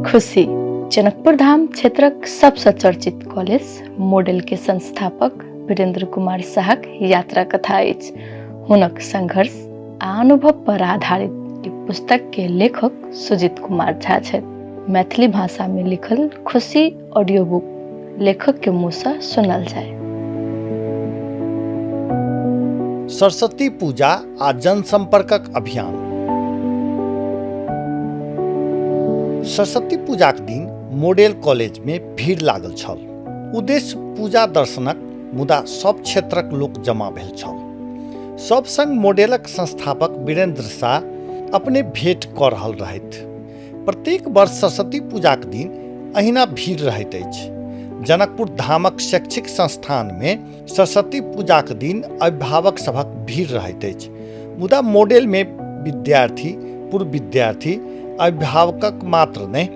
खुशी जनकपुर धाम क्षेत्रक सबसँ चर्चित कॉलेज मॉडल के संस्थापक वीरेंद्र कुमार शाहक यात्रा कथा अछि। हुनक संघर्ष आ अनुभव पर आधारित ई पुस्तक के लेखक सुजीत कुमार झा छथि। मैथिली भाषा में लिखल खुशी ऑडियो बुक लेखक के मुँह सँ सुनल जाय। सरस्वती पूजा आ जनसंपर्कक अभियान। सरस्वती पूजाक दिन मॉडल कॉलेज में भीड़ लागल छल। उद्देश्य पूजा दर्शनक, मुदा सब क्षेत्रक लोक जमा भेल छल। सब संग मॉडलक संस्थापक वीरेंद्र शाह अपने भेंट कऽ रहल रहथि। प्रत्येक वर्ष सरस्वती पूजाक दिन अहिना भीड़ रहैत अछि। जनकपुर धामक शैक्षिक संस्थानमे सरस्वती पूजाक दिन अभिभावक सभक भीड़ रहैत अछि, मुदा मॉडलमे विद्यार्थी, पूर्व विद्यार्थी, अभिभावकक मात्र नहि,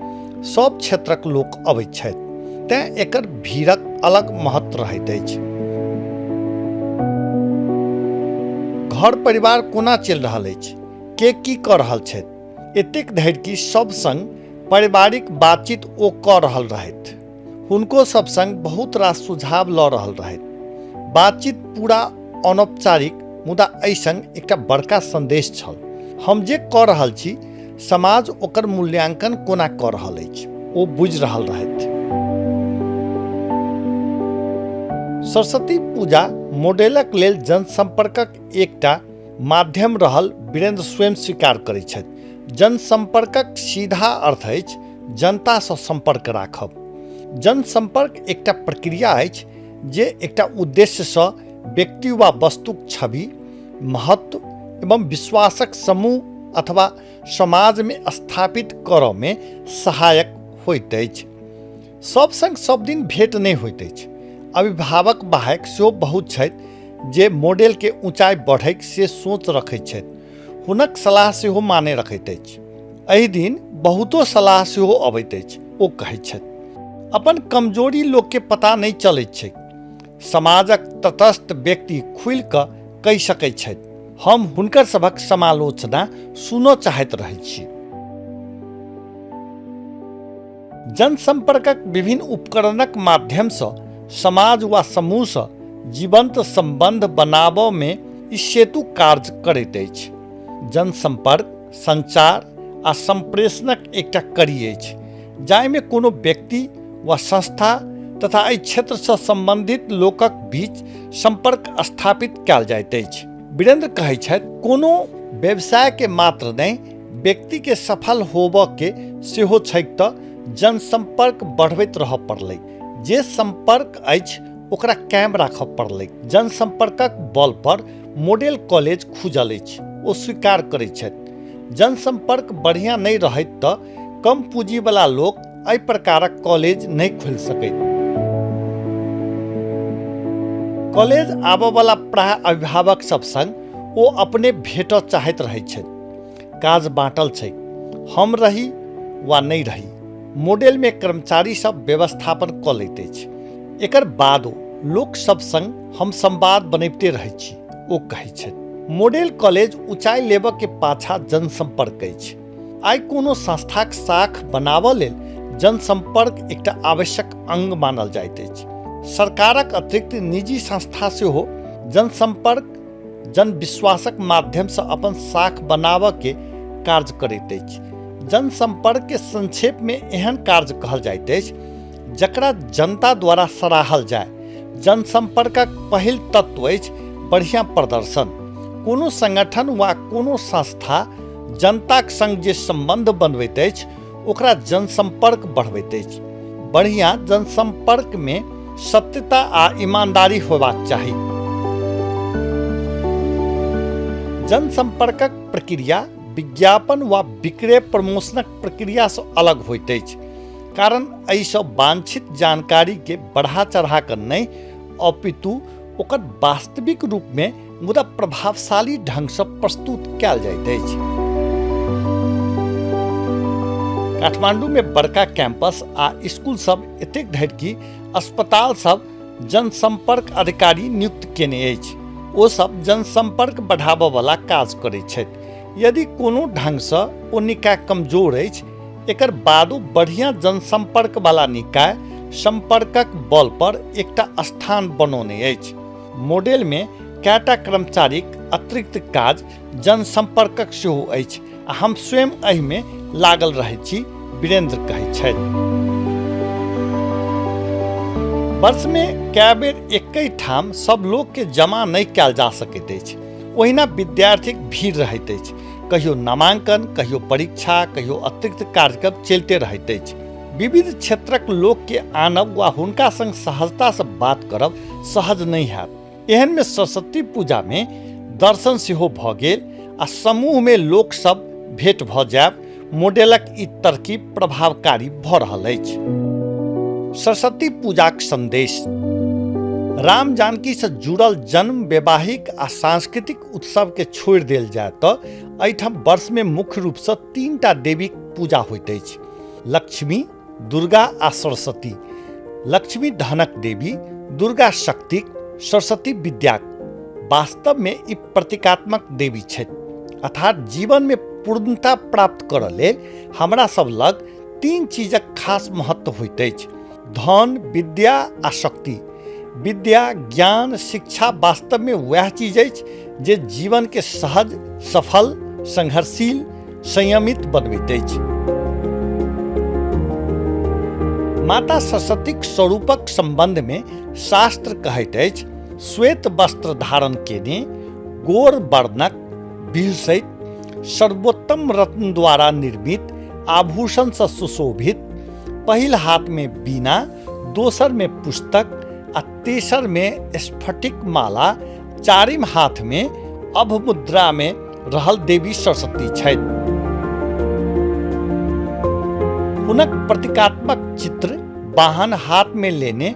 सब क्षेत्रक लोक अबैत छथि, तेँ एकर भीड़क अलग महत्व रहैत अछि। घर परिवार कोना चलि रहल अछि, के की कऽ रहल छथि, एतेक धरि कि सब संग पारिवारिक बातचीत ओ कऽ रहल रहथि। हुनको सब संग बहुत रास सुझाव लऽ रहल रहथि। बातचीत पूरा अनौपचारिक, मुदा एहि संग एकटा बड़का संदेश छल। हम जे कऽ रहल छी, समाज ओकर मूल्यांकन कोना कऽ रहल अछि, ओ बुझि रहल रहथि। सरस्वती पूजा मॉडलक लेल जनसंपर्कक एकटा माध्यम रहल वीरेंद्र स्वयं स्वीकार करैत छथि। जनसंपर्कक सीधा अर्थ अछि जनतासँ सम्पर्क राखब। जनसंपर्क एकटा प्रक्रिया अछि जे एकटा उद्देश्यसँ व्यक्ति वा वस्तुक छवि, महत्व एवं विश्वासक समूह अथवा समाजमे स्थापित करऽमे सहायक होइत अछि। सब संग सब दिन भेंट नहि होइत अछि। अभिभावक बाहेक सेहो बहुत छथि जे मॉडलके ऊँचाइ बढ़ैक से सोच रखैत छथि। हुनक सलाह सेहो माने रखैत अछि। एहि दिन बहुतो सलाह सेहो अबैत अछि, ओ कहैत छथि। अपन कमजोरी लोकके पता नहि चलैत छैक। समाजक तटस्थ व्यक्ति खुलि कऽ कहि सकैत छथि। हम हुनकर सभक समालोचना सुनऽ चाहैत रहैत छी। जनसंपर्कक विभिन्न उपकरणक माध्यमसँ समाज वा समूहसँ जीवंत संबंध बनाबऽमे ई सेतु कार्य करैत अछि। जनसंपर्क संचार आ संप्रेषणक एकटा कड़ी अछि, जाहिमे कोनो व्यक्ति वा संस्था तथा एहि क्षेत्रसँ संबंधित लोकक बीच संपर्क स्थापित कयल जाइत अछि। वीरेंद्र कहैत छथि, कोनो व्यवसायके मात्र नहि, व्यक्तिके सफल होबऽके सेहो छैक तऽ जनसंपर्क बढ़बैत रहऽ पड़लै। जे संपर्क अछि ओकरा कायम राखऽ पड़लै। जनसंपर्कक बल पर मॉडल कॉलेज खुजल अछि, ओ स्वीकार करैत छथि। जनसंपर्क बढ़िया नहि रहैत तऽ कम पूँजीवला लोक एहि प्रकारक कॉलेज नहि खोलि सकैत। कॉलेज आबऽवला प्रायः अभिभावक सब संग ओ अपने भेटऽ चाहैत रहैत छथि। काज बाँटल छैक, हम रही वा नहि रही, मॉडलमे कर्मचारी सब व्यवस्थापन कऽ लैत अछि। एकर बादो लोक सब संग हम संवाद बनबिते रहैत छी, ओ कहैत छथि। मॉडल कॉलेज ऊँचाइ लेबऽ के पाछा जनसंपर्क अछि। आइ कोनो संस्थाक साख बनाबऽ लेल जनसंपर्क एकटा आवश्यक अंग मानल जाइत अछि। सरकारक अतिरिक्त निजी संस्था सेहो जनसंपर्क जनविश्वासक माध्यमसँ अपन साख बनाबऽके कार्य करैत अछि। जनसंपर्कके संक्षेपमे एहन कार्य कहल जाइत अछि जकरा जनता द्वारा सराहल जाय। जनसंपर्कक पहिल तत्व अछि बढ़िया प्रदर्शन। कोनो संगठन वा कोनो संस्था जनताक संग जे संबंध बनबैत अछि ओकरा जनसंपर्क बढ़बैत अछि। बढ़िया जनसंपर्कमे सत्यता आ ईमानदारी होयबाक चाही। जनसंपर्कक प्रक्रिया विज्ञापन वा विक्रय प्रमोशनक प्रक्रियासँ अलग होइत अछि, कारण एहिसँ वांछित जानकारीके बढ़ा चढ़ा कऽ नहि अपितु ओकर वास्तविक रूपमे मुदा प्रभावशाली ढंगसँ प्रस्तुत कयल जाइत अछि। काठमांडूमे बड़का कैंपस आ स्कूल सब एतेक धरि कि अस्पताल सब जनसंपर्क अधिकारी नियुक्त केने अछि। ओ सब जनसंपर्क बढ़ाबऽ वाला काज करैत छथि। यदि कोनो ढंगसँ ओ निकाय कमजोर अछि, एकर बादो बढ़िया जनसंपर्क वाला निकाय संपर्कक बल पर एकटा स्थान बनौने अछि। मॉडलमे कएटा कर्मचारीक अतिरिक्त काज जनसंपर्कक सेहो अछि आ हम स्वयं एहिमे लागल रहैत छी, वीरेंद्र कहैत छथि। वर्षमे कए बेर एकहि ठाम सब लोकके जमा नहि कयल जा सकैत अछि। ओहिना विद्यार्थीक भीड़ रहैत अछि। कहियो नामांकन, कहियो परीक्षा, कहियो अतिरिक्त कार्यक्रम चलिते रहैत अछि। विविध क्षेत्रक लोकके आनब वा हुनका संग सहजतासँ बात करब सहज नहि हैत। एहनमे सरस्वती पूजामे दर्शन सेहो भऽ गेल आ समूहमे लोक सब भेंट भऽ जायब मॉडलक ई तरकीब प्रभावकारी भऽ रहल अछि। सरस्वती पूजाक संदेश राम जानकीसँ जुड़ल जन्म, वैवाहिक आ सांस्कृतिक उत्सवके छोड़ि देल जाय तऽ एहिठाम वर्षमे मुख्य रूपसँ 3टा देवीक पूजा होइत अछि, लक्ष्मी, दुर्गा आ सरस्वती। लक्ष्मी धनक देवी, दुर्गा शक्तिक, सरस्वती विद्याक। वास्तवमे ई प्रतीकात्मक देवी छथि, अर्थात जीवनमे पूर्णता प्राप्त करऽ लेल हमरा सब लग 3 चीजक खास महत्व होइत अछि, धन, विद्या आ शक्ति। विद्या, ज्ञान, शिक्षा वास्तवमे वएह चीज अछि जे जीवनके सहज, सफल, संघर्षशील, संयमित बनबैत अछि। माता सरस्वतीक स्वरूपक सम्बन्धमे शास्त्र कहैत अछि, श्वेत वस्त्र धारण केने, गोर वर्णक, बिहुसैत, सर्वोत्तम रत्न द्वारा निर्मित आभूषणसँ सुशोभित, पहिल हाथमे वीणा, दोसरमे पुस्तक आ तेसरमे स्फटिक माला, चारिम हाथमे अभमुद्रामे रहल देवी सरस्वती छथि। हुनक प्रतीकात्मक चित्र वाहन हाथमे लेने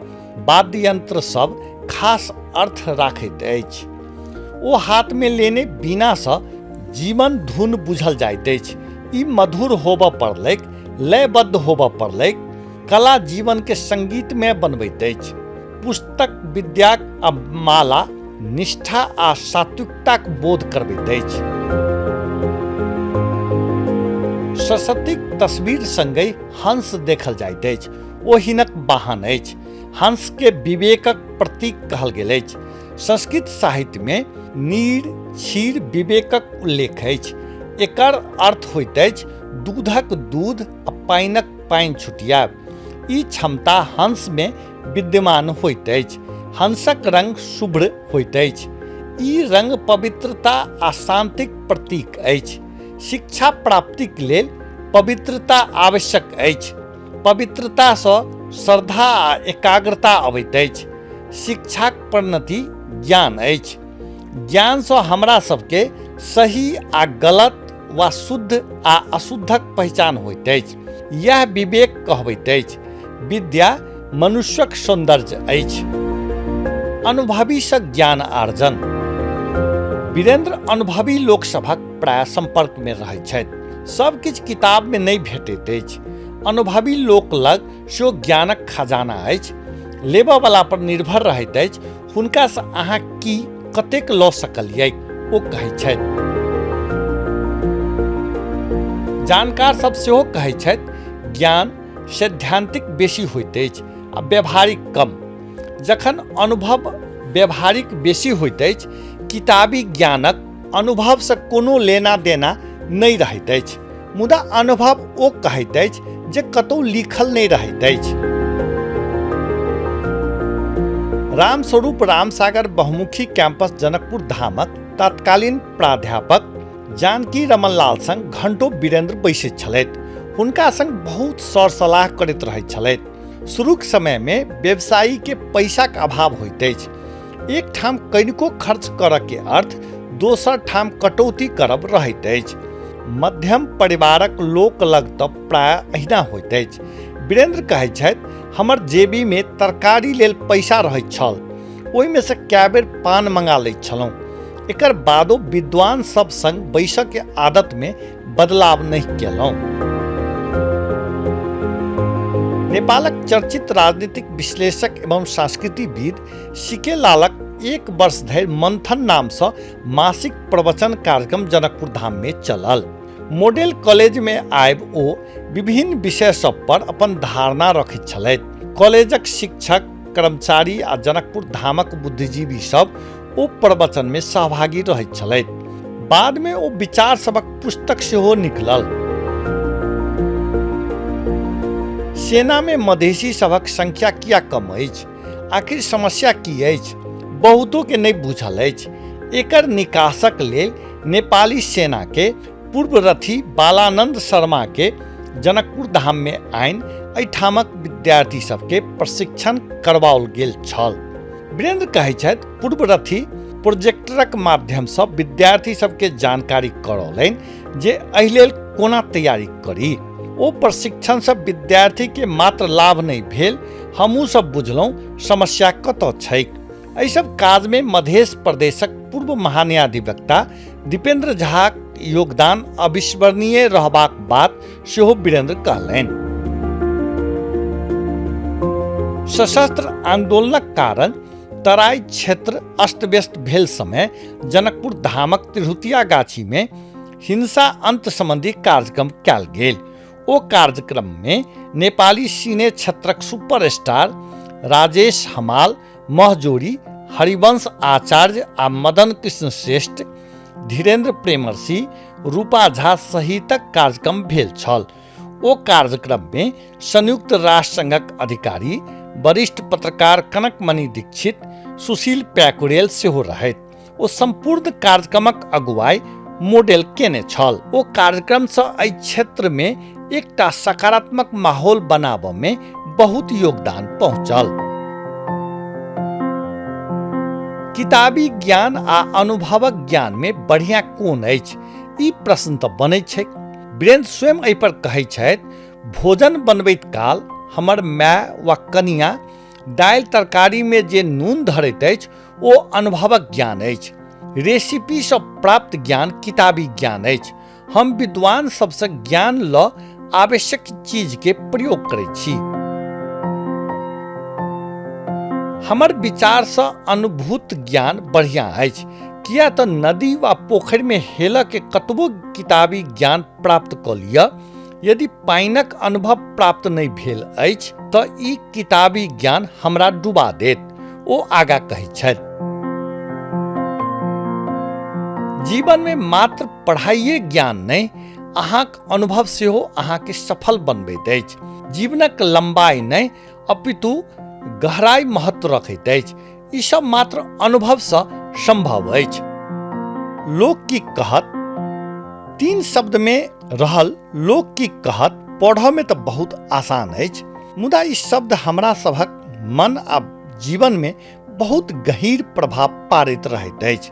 वाद्य यंत्र सब खास अर्थ राखैत अछि। ओ हाथमे लेने वीणासँ जीवन धुन बुझल जाइत अछि। ई मधुर होबऽ पड़लैक, लयबद्ध होबऽ पड़लैक। कला जीवनके संगीतमय बनबैत अछि। पुस्तक विद्याक आ माला निष्ठा आ सात्विकताक बोध करबैत अछि। सरस्वतीक तस्वीर संगहि हंस देखल जाइत अछि। ओ हिनक वाहन अछि। हंसके विवेकक प्रतीक कहल गेल अछि। संस्कृत साहित्यमे नीर, क्षीर विवेकक उल्लेख अछि। एकर अर्थ होइत अछि दूधक दूध आ पानिक पानि छुटियाब। ई क्षमता हंसमे विद्यमान होइत अछि। हंसक रंग शुभ्र होइत अछि। ई रंग पवित्रता आ शांतिक प्रतीक अछि। शिक्षा प्राप्तिक लेल पवित्रता आवश्यक अछि। पवित्रतासँ श्रद्धा आ एकाग्रता अबैत अछि। शिक्षाक परिणति ज्ञान अछि। ज्ञानसँ हमरा सबके सही आ गलत वा शुद्ध आ अशुद्धक पहिचान होइत अछि। यैह विवेक कहबैत अछि। विद्या मनुष्यक सौन्दर्य अछि। अनुभवीसँ ज्ञान आर्जन। वीरेंद्र अनुभवी लोक सभक प्राय संपर्कमे रहैत छथि। सब किछु किताबमे नहि भेटैत अछि। अनुभवी लोक लग सेहो ज्ञानक खजाना अछि। लेबऽवला पर निर्भर रहैत अछि हुनकासँ अहाँ की कतेक लऽ सकलियै, ओ कहैत छथि। जानकार सब सेहो कहैत छथि, ज्ञान सैद्धांतिक बेसी होइत अछि आ व्यावहारिक कम। जखन अनुभव व्यावहारिक बेसी होइत अछि, किताबी ज्ञानक अनुभवसँ कोनो लेना देना नहि रहैत अछि। मुदा अनुभव ओ कहैत अछि जे कतौ लिखल नहि रहैत अछि। रामस्वरूप रामसागर बहुमुखी कैंपस जनकपुर धामक तत्कालीन प्राध्यापक जानकी रमनलाल संग घंटो वीरेंद्र बैसैत छलथि। हुनका संग बहुत सर सलाह करैत रहैत छलथि। शुरूक समयमे व्यवसायीके पैसाक अभाव होइत अछि। एक ठाम कनिको खर्च करऽके अर्थ दोसर ठाम कटौती करब रहैत अछि। मध्यम परिवारक लोक लग तऽ प्रायः अहिना होइत अछि। वीरेंद्र कहैत छथि, हमर जेबीमे तरकारी लेल पैसा रहैत छल, ओहिमे सँ कए बेर पान मंगा लैत छलहुँ। एकर बादो विद्वान सब संग बैसऽके आदतमे बदलाव नहि केलहुँ। नेपालक चर्चित राजनीतिक विश्लेषक एवं संस्कृतिविद सीके लालक 1 वर्ष धरि मंथन नामसँ मासिक प्रवचन कार्यक्रम जनकपुर धाममे चलल। मॉडल कॉलेजमे आबि ओ विभिन्न विषय सब पर अपन धारणा रखैत छलथि। कॉलेजक शिक्षक, कर्मचारी आ जनकपुर धामक बुद्धिजीवी सब ओ प्रवचनमे सहभागी रहैत छलथि। बादमे ओ विचार सभक पुस्तक सेहो निकलल। सेनामे मधेशी सभक संख्या किया कम अछि? आखिर समस्या की अछि? बहुतो के नहि बुझल अछि। एकर निकासक लेल नेपाली सेना के पूर्व रथी बालानंद शर्मा के जनकपुर धाम में आनि एहिठामक विद्यार्थी सबके प्रशिक्षण करवाओल गेल छल। वीरेंद्र कहै छथि, पूर्व रथी प्रोजेक्टरक माध्यमसँ विद्यार्थी सबके जानकारी करौलनि जे एहि लेल कोना तैयारी करी। ओ प्रशिक्षणसँ विद्यार्थीके मात्र लाभ नहि भेल, हमहूँ सब बुझलहुँ समस्या कतऽ छैक। एहि सब काजमे मध्य प्रदेशक पूर्व महान्यायाधिवक्ता दीपेंद्र झाक योगदान अविस्मरणीय रहबाक बात सेहो वीरेंद्र कहलनि। सशस्त्र आंदोलनक कारण तराई क्षेत्र अस्त व्यस्त भेल समय जनकपुर धामक तिरहुतिया गाछी में हिंसा अंत संबंधी कार्यक्रम कयल गेल। ओ कार्यक्रम में नेपाली सिने क्षेत्रक सुपरस्टार राजेश हमाल, महजोरी, हरिवंश आचार्य आ मदन कृष्ण श्रेष्ठ, धीरेन्द्र प्रेमर्षि, रूपा झा सहितक कार्यक्रम भेल छल। ओ कार्यक्रम में संयुक्त राष्ट्र संघक अधिकारी, वरिष्ठ पत्रकार कनकमणि दीक्षित, सुशील प्याकुरेल सेहो रहथि। ओ सम्पूर्ण कार्यक्रमक अगुवाई मॉडल केने छल। ओ कार्यक्रमसँ एहि क्षेत्रमे एकटा सकारात्मक माहौल बनाबऽ में बहुत योगदान पहुँचल। किताबी ज्ञान आ अनुभवक ज्ञान में बढ़िया कोन अछि, ई प्रश्न तऽ बनैत छैक। वीरेंद्र स्वयं एहि पर कहै छथि, भोजन बनबैत काल हमर माय वा कनिया दालि तरकारी में जे नून धरैत अछि ओ अनुभवक ज्ञान अछि। रेसिपीसँ प्राप्त ज्ञान किताबी ज्ञान अछि। हम विद्वान सबसँ ज्ञान लऽ आवश्यक चीजके प्रयोग करै छी। हमर विचारसँ अनुभूत ज्ञान बढ़िया अछि, किया तऽ नदी वा पोखरिमे हेलऽके कतबो किताबी ज्ञान प्राप्त कऽ लिअ, यदि पानिक अनुभव प्राप्त नहि भेल अछि तऽ ई किताबी ज्ञान हमरा डुबा देत, ओ आगा कहैत छथि। जीवनमे मात्र पढ़ाइए ज्ञान नहि, अहाँक अनुभव सेहो अहाँके सफल बनबैत अछि। जीवनक लम्बाइ नहि अपितु गहराइ महत्व रखैत अछि। ई सब मात्र अनुभवसँ संभव अछि। लोक की कहत तीन शब्दमे रहल लोक की कहत पढ़ऽमे तऽ बहुत आसान अछि, मुदा ई शब्द हमरा सभक मन आ जीवनमे बहुत गहीर प्रभाव पाड़ैत रहैत अछि।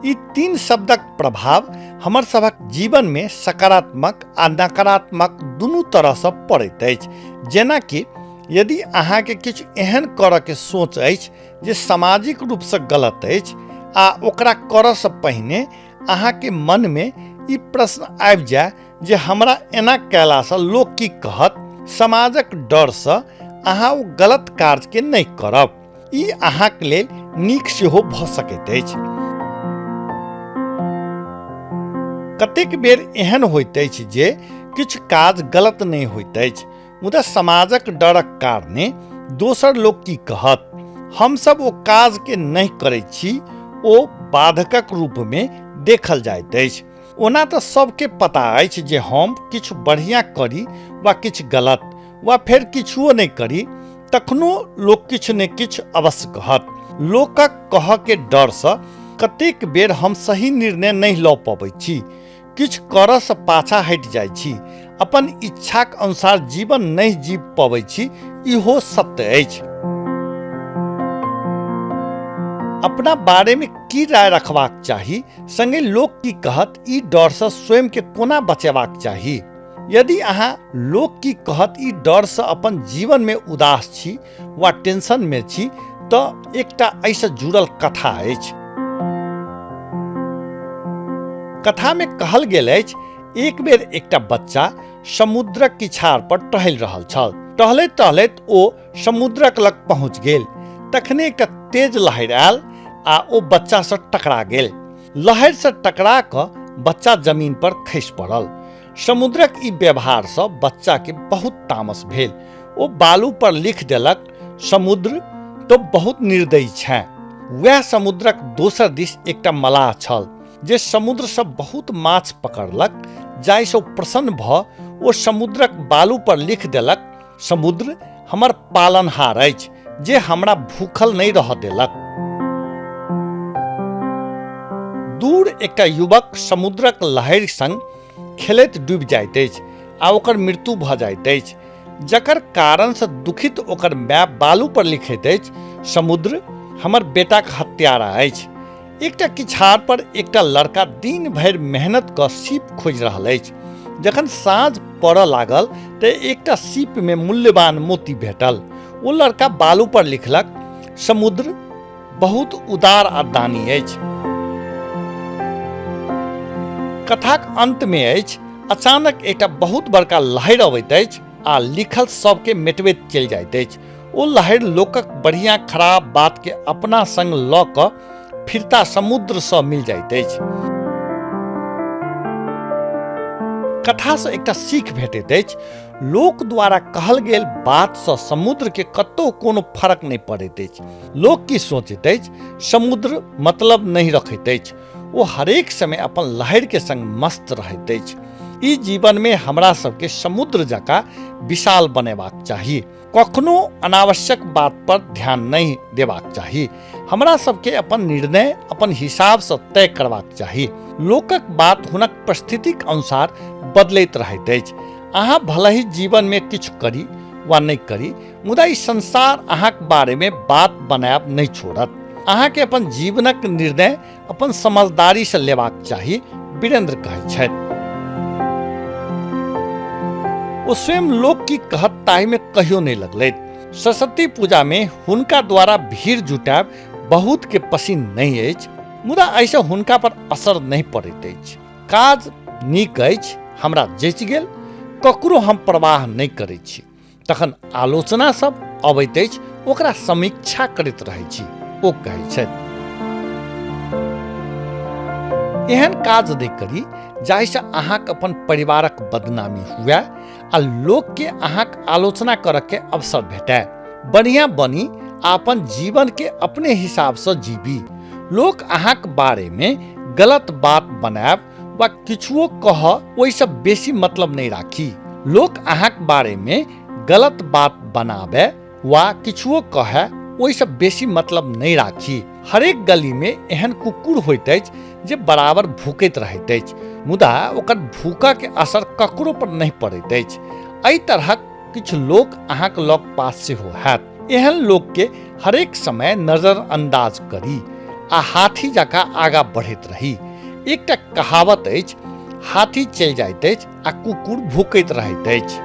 ई तीन शब्दक प्रभाव हमर सभक जीवनमे सकारात्मक आ नकारात्मक दुनू तरहसँ पड़ैत अछि। जेनाकि यदि अहाँके किछु एहन करऽके सोच अछि जे सामाजिक रूपसँ गलत अछि आ ओकरा करऽसँ पहिने अहाँके मनमे ई प्रश्न आबि जाय जे हमरा एना कयलासँ लोक की कहत, समाजक डरसँ अहाँ ओ गलत कार्यके नहि करब। ई अहाँके लेल नीक सेहो भऽ सकैत अछि। कतेक बेर एहन होइत अछि जे किछु काज गलत नहि होइत अछि, मुदा समाजक डरक कारणे दोसर लोक की कहत, हमसब ओ काजके नहि करैत छी, ओ बाधकक रूपमे देखल जाइत अछि। ओना तऽ सबके पता अछि जे हम किछु बढ़िआँ करी वा किछु गलत वा फेर किछुओ नहि करी, तखनो लोक किछु ने किछु अवश्य कहत। लोकक कहऽके डरसँ कतेक बेर हम सही निर्णय नहि लऽ पबै छी, किछु करऽसँ पाछाँ हटि जाइ छी, अपन इच्छाक अनुसार जीवन नहि जीब पबै छी, इहो सत्य अछि। अपना बारेमे की राय रखबाक चाही, संगे लोक की कहत, ई डरसँ स्वयंके कोना बचेबाक चाही। यदि अहाँ लोक की कहत ई डरसँ अपन जीवनमे उदास छी वा टेंशनमे छी तऽ एकटा एहिसँ जुड़ल कथा अछि। कथामे कहल गेल अछि, एक बेर एकटा बच्चा समुद्रक किछार पर टहलि रहल छल। टहलैत टहलैत ओ समुद्रक लग पहुँच गेल। तखने एकटा तेज लहरि आयल आ ओ बच्चासँ टकरा गेल। लहरिसँ टकरा कऽ बच्चा जमीन पर खसि पड़ल। समुद्रक ई व्यवहारसँ बच्चाके बहुत तामस भेल। ओ बालू पर लिख देलक, समुद्र तो बहुत निर्दयी छेँ। वएह समुद्रक दोसर दिस एकटा मलाह छल जे समुद्रसँ बहुत माछ पकड़लक, जाहिसँ ओ प्रसन्न भऽ ओ समुद्रक बालू पर लिख देलक, समुद्र हमर पालनहार अछि जे हमरा भूखल नहि रहऽ देलक। दूर एकटा युवक समुद्रक लहरि संग खेलैत डूबि जाइत अछि आ ओकर मृत्यु भऽ जाइत अछि, जकर कारणसँ दुखित ओकर माय बालू पर लिखैत अछि, समुद्र हमर बेटाक हत्यारा अछि। एकटा किछार पर एकटा लड़का दिन भरि मेहनत कऽ सीप खोजि रहल अछि। जखन साँझ पड़ऽ लागल तऽ एकटा सीपमे मूल्यवान मोती भेटल। ओ लड़का बालू पर लिखलक, समुद्र बहुत उदार आ दानी अछि। कथाक अंतमे अछि, अचानक एकटा बहुत बड़का लहरि अबैत अछि आ लिखल सबके मेटबैत चलि जाइत अछि। ओ लहरि लोकक बढ़िया खराब बातके अपना संग लऽ कऽ फिरता समुद्रसँ मिल जाइत अछि। कथासँ एकटा सीख भेटैत अछि, लोक द्वारा कहल गेल बातसँ समुद्रके कतहु कोनो फर्क नहि पड़ैत अछि। लोक की सोचैत अछि, समुद्र मतलब नहि रखैत अछि। ओ हरेक समय अपन लहरिके संग मस्त रहैत अछि। ई जीवनमे हमरा सबके समुद्र जकाँ विशाल बनेबाक चाही। कखनो अनावश्यक बात पर ध्यान नहि देबाक चाही। हमरा सबके अपन निर्णय अपन हिसाबसँ तय करबाक चाही। लोकक बात हुनक परिस्थितिक अनुसार बदलैत रहैत अछि। अहाँ भले ही जीवनमे किछु करी वा नहि करी, मुदा ई संसार अहाँक बारेमे बात बनायब नहि छोड़त। अहाँके अपन जीवनक निर्णय अपन समझदारीसँ लेबाक चाही, वीरेंद्र कहैत छथि। ओ स्वयं लोक की कहत ताहिमे कहियो नहि लगलथि। सरस्वती पूजामे हुनका द्वारा भीड़ जुटायब बहुतके पसिन नहि अछि, मुदा एहिसँ हुनका पर असर नहि पड़ैत अछि। काज नीक अछि, हमरा जचि गेल, ककरो हम परवाह नहि करैत छी। तखन आलोचना सब अबैत अछि, ओकरा समीक्षा करैत रहै छी, ओ कहै छथि। एहन काज नहि करी जाहिसँ अहाँक अपन परिवारक बदनामी हुए आ लोकके अहाँक आलोचना करऽके अवसर भेटय। बढ़िआँ बनी आ अपन जीवनके अपने हिसाबसँ जीबी। लोक अहाँक बारेमे गलत बात बनायब वा किछुओ कह ओहिसँ बेसी मतलब नहि राखी। लोक अहाँक बारेमे गलत बात बनाबे वा किछुओ कहै ओहिसँ बेसी मतलब नहि राखी। हरेक गलीमे एहन कुकुर होइत अछि जे बराबर भूकैत रहैत अछि, मुदा ओकर भूकऽके असर ककरो पर नहि पड़ैत अछि। एहि तरहक किछु लोक अहाँक लग पास सेहो हैत। एहन लोकके हरेक समय नजरअंदाज करी आ हाथी जकाँ आगाँ बढ़ैत रही। एकटा कहावत अछि, हाथी चलि जाइत अछि आ कुकुर भूकैत रहैत अछि।